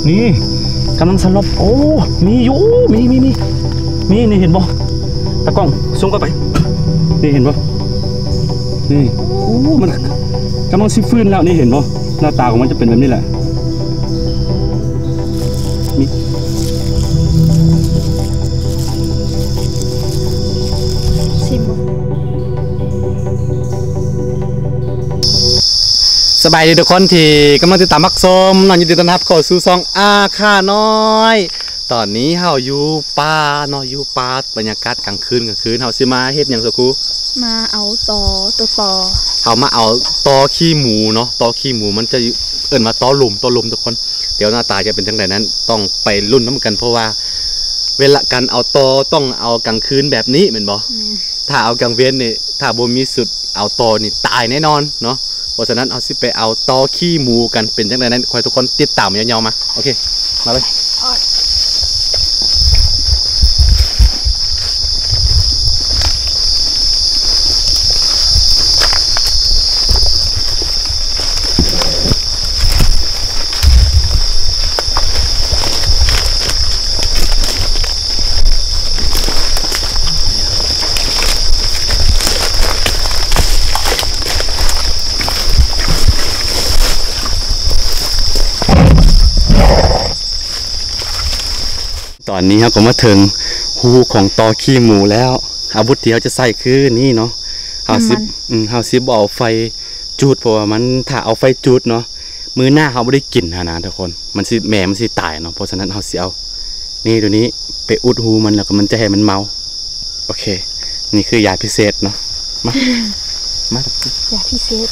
ນີ້ກຳລັງສະຫຼົບ. ໂອ້ ມີຢູ່ ມີ ມີ ມີ ມີ. ນີ້ເຫັນບໍ່? ຕາກ້ອງ ຊູມເຂົ້າໄປ. ນີ້ເຫັນບໍ່? ນີ້ ໂອ້ ມັນກຳລັງຊິຟື້ນແລ້ວ. ນີ້ເຫັນບໍ່? ໜ້າຕາຂອງມັນຈະເປັນແບບນີ້ແຫຼະ. ມີ ຊິມ ສະບາຍດີທຸກຄົນທີ່ກຳລັງຕິດຕາມຮັບຊົມເນາະ. ຍິນດີຕ້ອນຮັບເຂົ້າສູ່ຊ່ອງອາຄານ້ອຍ. ຕອນນີ້ເຮົາຢູ່ປ່າເນາະ, ຢູ່ປ່າ ບັນຍາກາດກາງຄືນ, ກາງຄືນເຮົາຊິມາເຮັດຫຍັງ ສາວຄູ? ມາເອົາຕໍ, ໂຕຕໍ. ເຮົາມາເອົາຕໍຂີ້ໝູເນາະ, ຕໍຂີ້ໝູມັນຈະເອີ້ນວ່າຕໍລົມ, ຕໍລົມທຸກຄົນ. ດຽວໜ້າຕາຈະເປັນຈັ່ງໃດນັ້ນ ຕ້ອງໄປລຸ້ນນຳກັນ, ເພາະວ່າເວລາການເອົາຕໍຕ້ອງເອົາກາງຄືນແບບນີ້ແມ່ນບໍ່? ແມ່ນ. ຖ້າເອົາກາງເວັນນີ້ ຖ້າບໍ່ມີຊຸດເອົາຕໍນີ້ຕາຍແນ່ນອນເນາະ. ເພາະສະນັ້ນເຮົາຊິໄປເອົາຕໍຂີ້ໝູກັນ ເປັນຈັ່ງໃດນັ້ນ ຂໍໃຫ້ທຸກຄົນຕິດຕາມຍາວໆມາ. ໂອເຄ ມາເລີຍ. ຕອນນີ້ເຮົາກໍມາເຖິງຮູຂອງຕໍຂີ້ໝູແລ້ວ. ອາວຸດທີ່ເຮົາຈະໃຊ້ຄືນີ້ເນາະ. ເຮົາຊິ ນ້ຳມັນ ອືມ ເຮົາຊິບໍ່ເອົາໄຟຈູດ ເພາະວ່າມັນ ຖ້າເອົາໄຟຈູດເນາະ ມື້ໜ້າເຮົາບໍ່ໄດ້ກິນຫັ້ນນະທຸກຄົນ, ມັນຊິ ແມ່ມັນຊິຕາຍເນາະ. ເພາະສະນັ້ນເຮົາຊິເອົານີ້ ໂຕນີ້ໄປອຸດຮູມັນ ແລ້ວກໍມັນຈະໃຫ້ມັນເມົາ. ໂອເຄ ນີ້ຄືຢາພິເສດເນາະ. ມາ ມາ ຢາພິເສດ.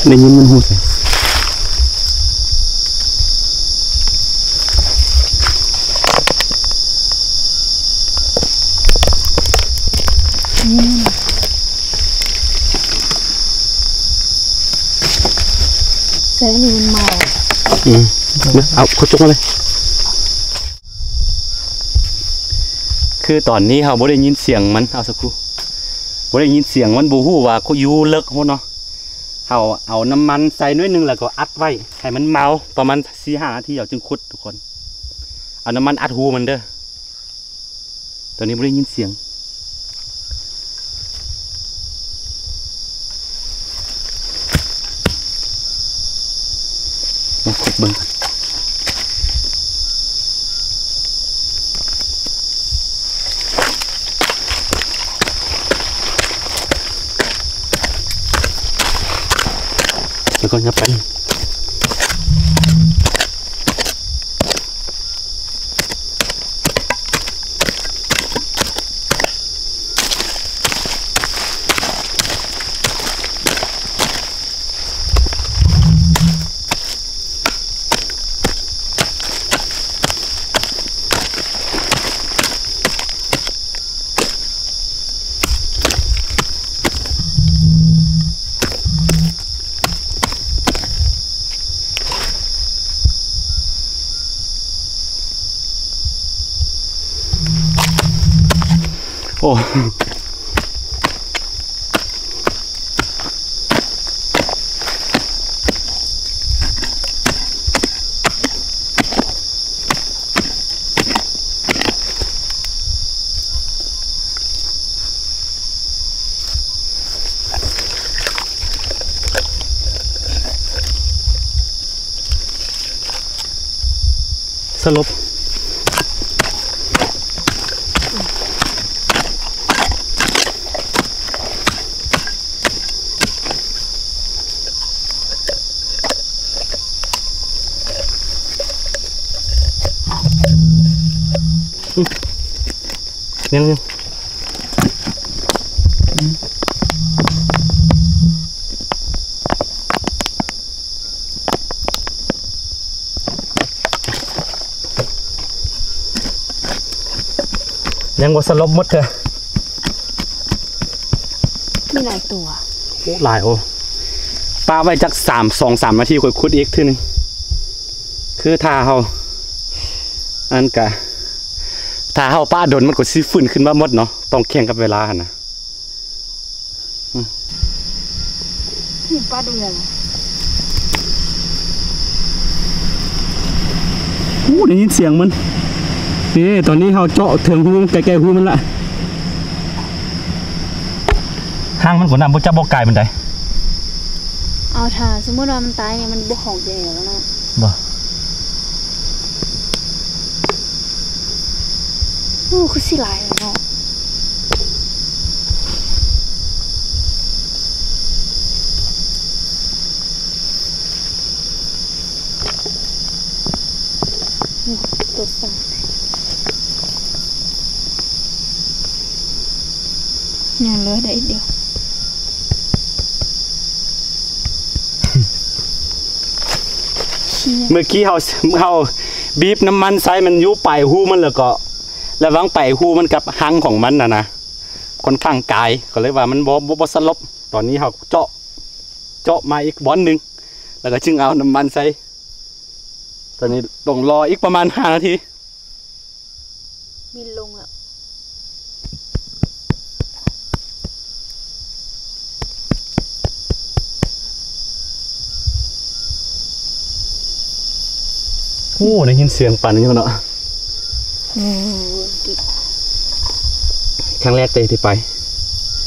ໄດ້ຍິນມັນຮູ້ໃສ. ອືມ ໃສ່ອັນນີ້ມັນເມົາ. ອືມ ເອົາ ເອົາ ເອົາຈົກມາເລີຍ. ຄືຕອນນີ້ເຮົາບໍ່ໄດ້ຍິນສຽງມັນ ເອົາ ສາວຄູ ບໍ່ໄດ້ຍິນສຽງມັນ ບໍ່ຮູ້ວ່າຢູ່ເລິກໂພດເນາະ. ເຮົາເອົານ້ຳມັນໃສ່ໜ້ອຍໜຶ່ງ ແລ້ວກໍອັດໄວ້ໃຫ້ມັນເມົາ ປະມານສີ່ຫ້ານາທີ ເຮົາຈຶ່ງຂຸດທຸກຄົນ. ເອົານ້ຳມັນອັດຮູມັນເດີ້. ຕອນນີ້ບໍ່ໄດ້ຍິນສຽງ. ມາຂຸດເບິ່ງກັນ. ແລ້ວກໍຫຍັບໄປ. ເ ໂອ້ ສະຫຼົບ. ຍັງ ຍັງ ຍັງບໍ່ສະຫຼົບໝົດເທື່ອ. ມີຫຼາຍຕົວ. ໂອ້ ຫຼາຍ ໂອ້ ປະໄວ້ຈັກສາມ ສອງສາມນາທີ ຄ່ອຍຂຸດອີກເທື່ອໜຶ່ງ. ຄືຖ້າເຮົາ ອັນກະ ຖ້າເຮົາປະດົນ ມັນກໍຊິຟື້ນຂຶ້ນມາໝົດເນາະ, ຕ້ອງແຂ່ງກັບເວລາຫັ້ນນະ. ອືມ ນີ້ປາດເດືອນ. ໂອ້ ໄດ້ຍິນສຽງມັນ. ນີ້ ຕອນນີ້ເຮົາເຈາະເຖິງຮູ ໃກ້ໆຮູມັນລະ. ຫາງມັນກໍນ້ຳບໍ່ຈັບບໍ່ກາຍປານໃດ. ເອົາ ຖ້າສົມມຸດວ່າມັນຕາຍນີ້ ມັນບໍ່ຂອງແກ່ແລ້ວເນາະ. ບໍ່. ໂອ້ ຄືຊິຫຼາຍແລ້ວເນາະ. ໂອ້ ຕົວສັ່ນ. ຍັງເຫຼືອໄດ້ອີກດຽວ. ເມື່ອກີ້ເຮົາ ເຮົາບີບນ້ຳມັນໃສ່ ມັນຢູ່ປາຍຮູມັນ ແລ້ວກໍລະຫວ່າງປາຍຮູມັນກັບຮັງຂອງມັນຫັ້ນນະ ຄ່ອນຂ້າງກາຍ ກໍເລີຍວ່າມັນບໍ່ ບໍ່ ບໍ່ສະຫຼົບ. ຕອນນີ້ເຮົາເຈາະ ເຈາະມາອີກບ່ອນໜຶ່ງ ແລ້ວກໍຈຶ່ງເອົານ້ຳມັນໃສ່. ຕອນນີ້ຕ້ອງລໍອີກປະມານຫ້ານາທີ. ມິນລົງແລ້ວ. ໂອ້ ໄດ້ຍິນສຽງປານນີ້ເນາະ. ອືມ ຄັ້ງແລກເດ້ທີ່ໄປ.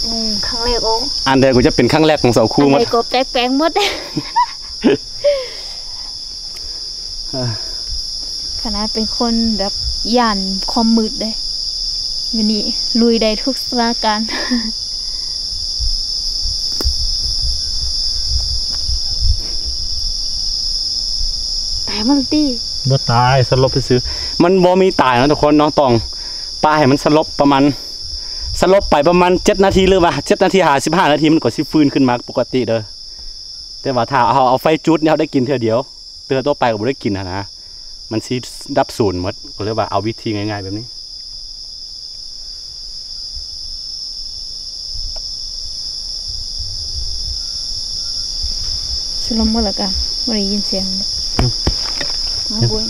ອືມ ຄັ້ງແລກ. ໂອ້ ອັນໃດກໍຈະເປັນຄັ້ງແລກຂອງສາວຄູໝົດ. ອັນໃດກໍແປກໆໝົດ. ຂະໜາດເປັນຄົນແບບຢ້ານຄວາມມືດເດ້ ຢູ່ນີ້ລຸຍໄດ້ທຸກສະຖານະການ. ຕາຍໝົດແລ້ວຕິ? ບໍ່ຕາຍ, ສະຫຼົບຊື່ໆ. ມັນບໍ່ມີຕາຍນະທຸກຄົນເນາະ, ຕ້ອງປະໃຫ້ມັນສະຫຼົບປະມານ, ສະຫຼົບໄປປະມານເຈັດນາທີ ຫຼືວ່າເຈັດນາທີຫາສິບຫ້ານາທີ ມັນກໍຊິຟື້ນຂຶ້ນມາປົກກະຕິເດີ. ແຕ່ວ່າຖ້າເຮົາເອົາໄຟຈຸດນີ້ ເຮົາໄດ້ກິນເທື່ອດຽວ, ເທື່ອຕໍ່ໄປກໍບໍ່ໄດ້ກິນຫັ້ນນະ, ມັນຊິດັບສູນໝົດ. ກໍເລີຍວ່າເອົາວິທີງ່າຍໆແບບນີ້. ສະຫຼົບໝົດແລ້ວກະບໍ່ໄດ້ຍິນສຽງ. ອືມ ມາບຸ້ຍ.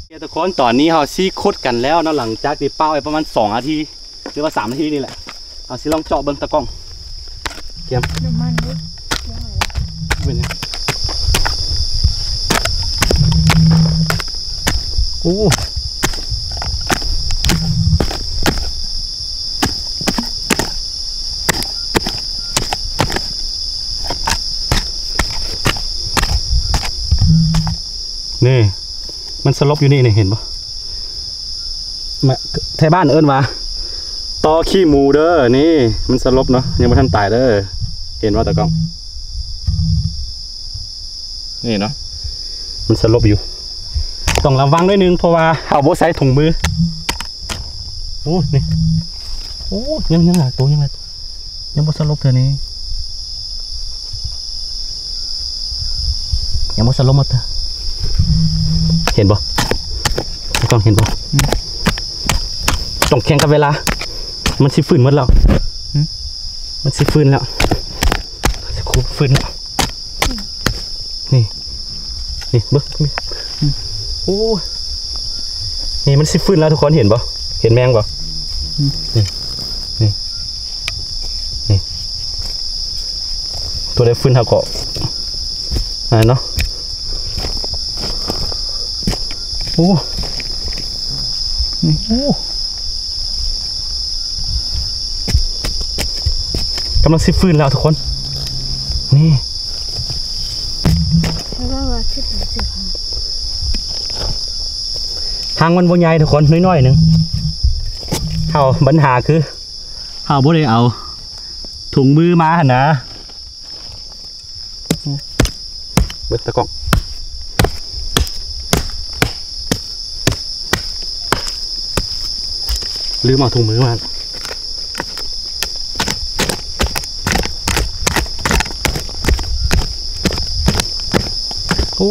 ເອີ ທຸກຄົນ, ຕອນນີ້ເຮົາຊິຂຸດກັນແລ້ວເນາະ, ຫຼັງຈາກທີ່ປະໄວ້ປະມານສອງນາທີ ຫຼືວ່າສາມນາທີນີ້ແຫຼະ. ເຮົາຊິລອງເຈາະເບິ່ງຕາກ້ອງ. ກຽມ ນ້ຳມັນເດ້ ເປັນຫຍັງ? ໂອ້ ນີ້ ມັນສະຫຼົບຢູ່ນີ້ ນີ້ ເຫັນບໍ່? ມາ ໄທບ້ານເອີ້ນວ່າຕໍຂີ້ໝູເດີ. ນີ້ ມັນສະຫຼົບເນາະ, ຍັງບໍ່ທັນຕາຍເດີ. ເຫັນບໍ່ຕາກ້ອງ? ນີ້ເນາະ, ມັນສະຫຼົບຢູ່. ຕ້ອງລະວັງໜ້ອຍໜຶ່ງ ເພາະວ່າເຮົາບໍ່ໃສ່ຖົງມື. ໂອ້ ນີ້ ໂອ້ ຍັງ ຍັງຫຼາຍໂຕ ຍັງຫຼາຍໂຕ. ຍັງບໍ່ສະຫຼົບເທື່ອນີ້, ຍັງບໍ່ສະຫຼົບໝົດເທື່ອ. ເຫັນບໍ່? ຕ້ອງເຫັນບໍ່? ອືມ ຕ້ອງແຂ່ງກັບເວລາ, ມັນຊິຟື້ນໝົດແລ້ວ. ຫື? ມັນຊິຟື້ນແລ້ວ, ຊິຄູບຟື້ນແລ້ວ. ນີ້ ນີ້ເບິ່ງ ນີ້ ອືມ ໂອ້ຍ ນີ້ມັນຊິຟື້ນແລ້ວທຸກຄົນ ເຫັນບໍ່? ເຫັນແມງບໍ່? ອືມ ນີ້ ນີ້ ນີ້ ຕົວໃດຟື້ນເຮົາກໍ ນັ້ນເນາະ ໂອ້ ນີ້ ໂອ້ ກຳລັງຊິຟື້ນແລ້ວທຸກຄົນ ນີ້ ຫາງມັນບໍ່ໃຫຍ່ທຸກຄົນ ນ້ອຍໆໜຶ່ງ ເຮົາ ບັນຫາຄື ເຮົາບໍ່ໄດ້ເອົາຖົງມືມາຫັ້ນນະ. ເບິ່ງຕາກ້ອງ ລືມເອົາຖົງມືມາ. ໂອ້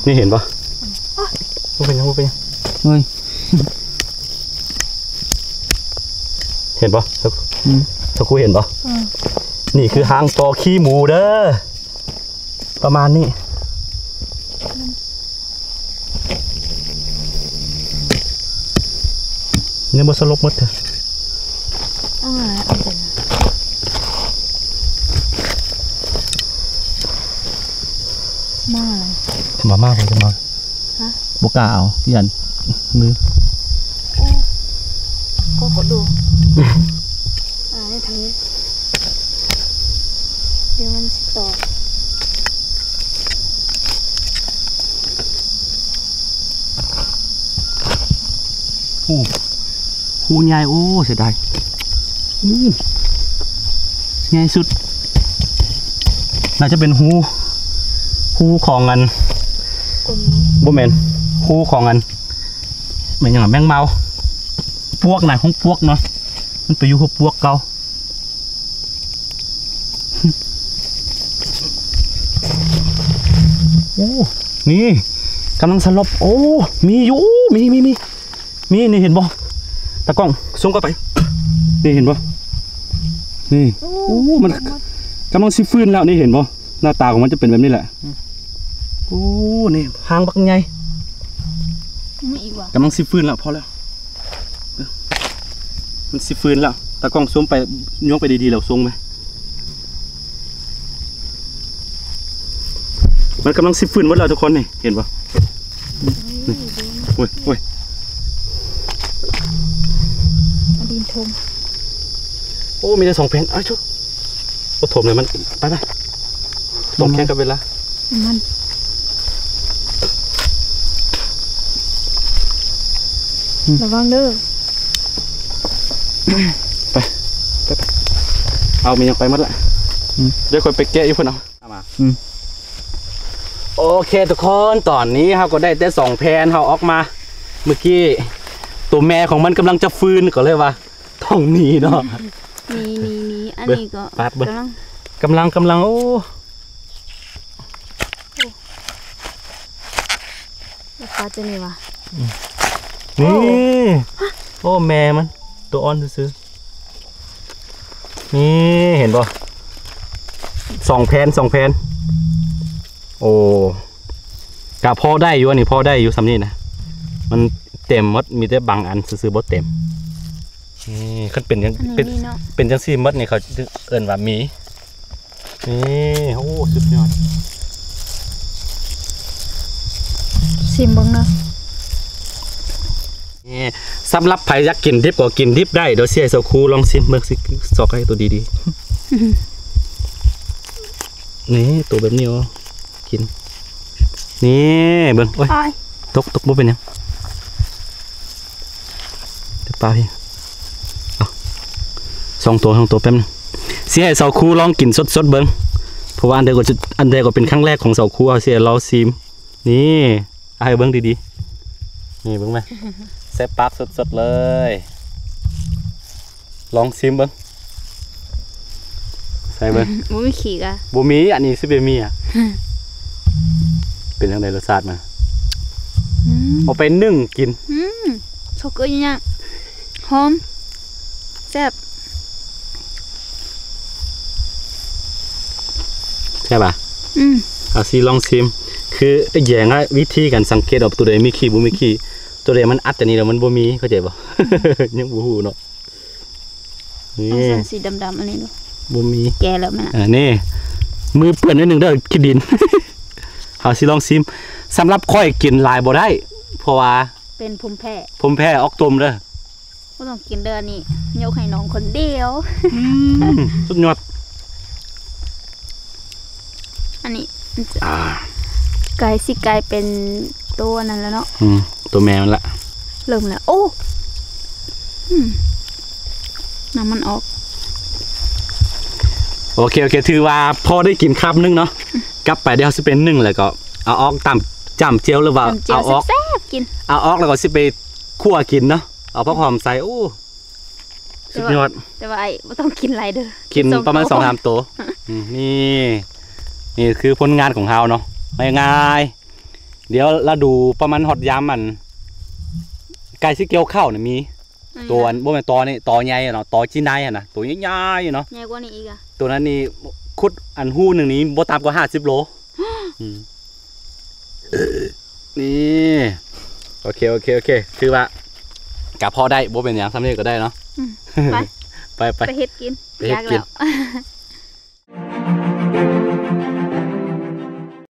ນີ້ເຫັນບໍ່? ບໍ່ເປັນຫຍັງ ບໍ່ເປັນຫຍັງ ເຮີ້ຍ. ເຫັນບໍ່? ອືມ ເຈົ້າຄູເຫັນບໍ່? ອືມ ນີ້ຄືຫາງຕໍ່ຂີ້ໝູເດີ ປະມານນີ້ ຍັງບໍ່ສະຫຼົບໝົດເດີ ເອົາມາ ເອົາມາ ມາ ມາ ມາ ມາ. ຮະ ບໍ່ກ້າເອົາ ຢ້ານມື ໂອ້ ກໍ ກໍດູ ອ່າ ໃນທາງນີ້ ດຽວມັນຊິຕອດ ໂອ້ ຮູໃຫຍ່ ໂອ້ ເສຍດາຍ ອູ້ ໃຫຍ່ສຸດ ໜ້າຈະເປັນຮູ ຮູຂອງອັນ ກົນ ບໍ່ແມ່ນ ຮູຂອງອັນ ແມ່ນຫຍັງ ແມງເມົາ ປວກນະ ຮູປວກເນາະ ມັນໄປຢູ່ຮູປວກເກົ່າ. ໂອ້ ນີ້ ກຳລັງສະຫຼົບ ໂອ້ ມີຢູ່ ມີ ມີ ມີ ມີ ນີ້ ເຫັນບໍ່? ຕາກ້ອງ ຊູມເຂົ້າໄປ ນີ້ ເຫັນບໍ່? ນີ້ ໂອ້ ໂອ້ ມັນກຳລັງຊິຟື້ນແລ້ວ ນີ້ ເຫັນບໍ່? ໜ້າຕາຂອງມັນຈະເປັນແບບນີ້ແຫຼະ ອືມ ໂອ້ ນີ້ ຫາງບັກໃຫຍ່ ມີອີກຫວາ? ກຳລັງຊິຟື້ນແລ້ວ ພໍແລ້ວ ມັນຊິຟື້ນແລ້ວ ຕາກ້ອງ ຊູມໄປ ຍົກໄປດີໆ ແລ້ວສົ່ງໄປ ມັນກຳລັງຊິຟື້ນໝົດແລ້ວທຸກຄົນ ນີ້ ເຫັນບໍ່? ນີ້ ໂອ້ຍ ໂອ້ຍ ອາ ດິນຖົມ ໂອ້ ມີແຕ່ສອງແຜ່ນ ເອົາ ໂອ້ ຖົມເລີຍມັນ ໄປໆ ຕ້ອງແຂ່ງກັບເວລາ ມັນ ອືມ ລະວັງເດີ ໄປ ໄປໆ ເອົາ ມີຫຍັງໄປໝົດລະ ອືມ ດຽວຂ້ອຍໄປແກະຢູ່ພຸ້ນເອົາ ເອົາມາ ອືມ ໂອເຄທຸກຄົນ ຕອນນີ້ເຮົາກໍໄດ້ແຕ່ສອງແຜ່ນ ເຮົາເອົາອອກມາ ມື້ກີ້ ໂຕແມ່ຂອງມັນກຳລັງຈະຟື້ນ ກໍເລີຍວ່າ ຕ້ອງໜີເນາະ ໜີ ໜີ ໜີ ອັນນີ້ກໍ ເບິ່ງ ປາດເບິ່ງ ກຳລັງ ກຳລັງ ກຳລັງ ໂອ້ ໂອ້ ປາດຈັ່ງນີ້ຫວາ ອືມ ນີ້ ໂອ້ ໂອ້ ແມ່ມັນ ໂຕອ່ອນຊື່ໆ ນີ້ ເຫັນບໍ່? ສອງແຜ່ນ ສອງແຜ່ນ ໂອ້ ກະພໍໄດ້ຢູ່ ອັນນີ້ພໍໄດ້ຢູ່ ສ່ຳນີ້ນະ ມັນເຕັມໝົດ ມີແຕ່ບາງອັນຊື່ໆ ບໍ່ເຕັມ ນີ້ ຄັນເປັນຈັ່ງ ອັນນີ້ ເປັນ ມີເນາະ ເປັນຈັ່ງຊີ້ໝົດນີ້ ເຂົາເອີ້ນວ່າມີ ນີ້ ໂອ້ ສຸດຍອດ ຊິມເບິ່ງເນາະ ນີ້ ສຳລັບໃຜຢາກກິນດິບກໍກິນດິບໄດ້ ດຽວຊິໃຫ້ສາວຄູລອງຊິມເບິ່ງ ຊິຊອກໃຫ້ໂຕດີໆ ນີ້ ໂຕແບບນີ້ ກິນ ນີ້ເບິ່ງ ໂອ້ຍ ຕາຍ ຕົກ ຕົກ ບໍ່ເປັນຫຍັງ ເອົາ ສອງໂຕ ສອງໂຕ ແປັບໜຶ່ງ ຊິໃຫ້ສາວຄູລອງກິນສົດໆເບິ່ງ ເພາະວ່າອັນໃດກໍ ອັນໃດກໍເປັນຄັ້ງແລກຂອງສາວຄູ ເຮົາຊິໃຫ້ລອງຊິມ ນີ້ ໃຫ້ເບິ່ງດີໆ ນີ້ເບິ່ງແມ ໃສ່ປາກສົດໆເລີຍ ລອງຊິມເບິ່ງ ໃສ່ເບິ່ງ ບໍ່ມີຂີ້ກະ ບໍ່ມີ ອັນນີ້ຊິເປັນມີອະ ເປັນຈັ່ງໃດລົດຊາດມັນ? ອືມ ເອົາໄປໜຶ້ງກິນ ອືມ ຊອກເກີຍຫຍັງ ຫອມ ແຊບ ແຊບບໍ່? ອືມ ເອົາຊິລອງຊິມ. ຄືໄອ້ແຍງອະ ວິທີການສັງເກດວ່າໂຕໃດມີຂີ້ບໍ່ມີຂີ້ ໂຕໃດມັນອັດອັນນີ້ແລ້ວມັນບໍ່ມີ ເຂົ້າໃຈບໍ່? ຍັງບໍ່ຮູ້ເນາະ. ນີ້ ເອົາຊັ້ນສີດຳໆອັນນີ້ດູ ບໍ່ມີ ແກ່ແລ້ວແມ່ນລະ. ອ່າ ນີ້ ມືເປື້ອນໜ້ອຍໜຶ່ງເດີ ຂີ້ດິນ. ເຮົາຊິລອງຊິມ. ສຳລັບຂ້ອຍກິນຫຼາຍບໍ່ໄດ້ ເພາະວ່າເປັນພູມແພ້ ພູມແພ້ອອກຕຸ່ມເດີ. ບໍ່ຕ້ອງກິນເດີ ອັນນີ້ຍົກໃຫ້ນ້ອງຄົນດຽວ. ອືມ ສຸດຍອດ. ອັນນີ້ ອ່າ ໃກ້ຊິກາຍເປັນໂຕອັນນັ້ນແລ້ວເນາະ. ອືມ ໂຕແມ່ມັນລະ ເລີ່ມແລ້ວ. ໂອ້ ອືມ ນ້ຳມັນອອກ. ໂອເຄ ໂອເຄ ຖືວ່າພໍໄດ້ກິນຄາບໜຶ່ງເນາະ. ອືມ ກັບໄປດຽວເຮົາຊິໄປໜຶ້ງ ແລ້ວກໍເອົາອອກຕຳຈ້ຳແຈ່ວ ຫຼືວ່າ ຈ້ຳແຈ່ວ ເອົາອອກ ແຊບໆກິນ ເອົາອອກແລ້ວກໍຊິໄປຂົ້ວກິນເນາະ ເອົາຜັກຫອມໃສ່. ໂອ້ ສຸດຍອດ. ແຕ່ວ່າ ແຕ່ວ່າອ້າຍບໍ່ຕ້ອງກິນຫຼາຍເດີ ກິນປະມານສອງສາມໂຕ. ອືມ ນີ້ ນີ້ຄືຜົນງານຂອງເຮົາເນາະ ງ່າຍໆ. ດຽວລະດູປະມານຮອດຍາມອັນໃກ້ຊິກ່ຽວເຂົ້ານີ້ມີ ອືມ ໂຕອັນ ບໍ່ແມ່ນ ຕໍນີ້ ຕໍໃຫຍ່ເນາະ ຕໍຈີນາຍຫັ້ນນະ ໂຕໃຫຍ່ໆເນາະ. ໃຫຍ່ກວ່ານີ້ອີກອະ ໂຕນັ້ນນີ້ ຂຸດອັນຮູໜຶ່ງນີ້ບໍ່ຕ່ຳກວ່າຫ້າສິບໂລ. ອືມ ນີ້ ໂອເຄ ໂອເຄ ໂອເຄ ຖືວ່າກະພໍໄດ້ ບໍ່ເປັນຫຍັງ ສ່ຳນີ້ກໍໄດ້ເນາະ. ອືມ ໄປ ໄປ ໄປ ໄປເຮັດກິນ ໄປເຮັດກິນ ຢາກແລ້ວ.